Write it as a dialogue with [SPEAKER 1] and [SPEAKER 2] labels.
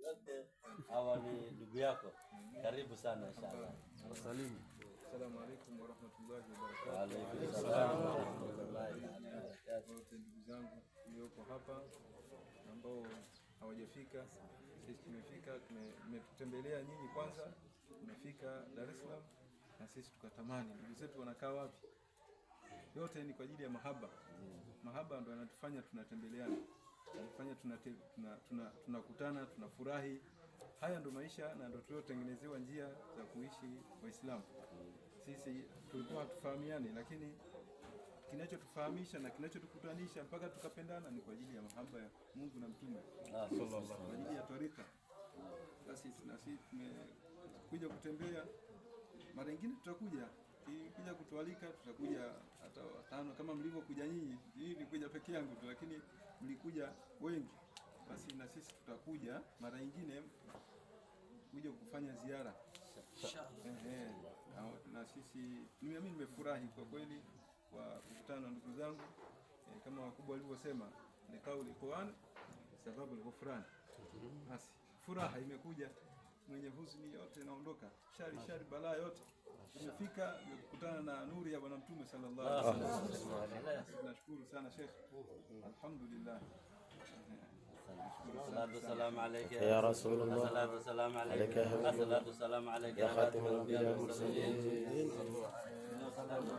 [SPEAKER 1] Yote hawa ni ndugu yako. Karibu sana inshallah.
[SPEAKER 2] Wasalimu.
[SPEAKER 3] Assalamu alaikum warahmatullahi wabarakatuh.
[SPEAKER 1] Wa alaikum salam wa rahmatullahi wa barakatuh.
[SPEAKER 3] Wote ndugu zangu mlioko hapa ambao hawajafika, sisi tumefika, mmetutembelea nyinyi kwanza, tumefika Dar es Salaam na sisi tukatamani ndugu zetu wanakaa wapi. Yote ni kwa ajili ya mahaba. Mahaba ndo yanatufanya tunatembeleana, yanatufanya tunakutana, tunafurahi. Haya ndo maisha na ndo tuliotengenezewa njia za kuishi Waislamu. Sisi tulikuwa hatufahamiani, lakini kinachotufahamisha na kinachotukutanisha mpaka tukapendana ni kwa ajili ya mahaba ya Mungu na Mtume, kwa ajili ya twarika. Basi na sisi tumekuja kutembea, mara nyingine tutakuja kija kutualika, tutakuja hata watano kama mlivyokuja nyinyi. Hii nilikuja peke yangu tu, lakini mlikuja wengi. Basi na sisi tutakuja mara nyingine kuja kufanya ziara. Ehe, na sisi mimi nimefurahi kwa kweli kwa kukutana na ndugu zangu kama wakubwa walivyosema ni kauli Qur'an sababu al-ghufran. Basi furaha imekuja, mwenye huzuni yote inaondoka, shari shari balaa yote imefika, imekutana na nuri ya Bwana Mtume sallallahu alaihi wasallam. Nashukuru sana Sheikh, alhamdulillah.
[SPEAKER 1] الصلاة والسلام عليك
[SPEAKER 2] يا رسول الله.
[SPEAKER 1] الصلاة والسلام عليك
[SPEAKER 2] عليك يا حبيب
[SPEAKER 1] الصلاة والسلام عليك
[SPEAKER 2] يا خاتم الأنبياء والمرسلين.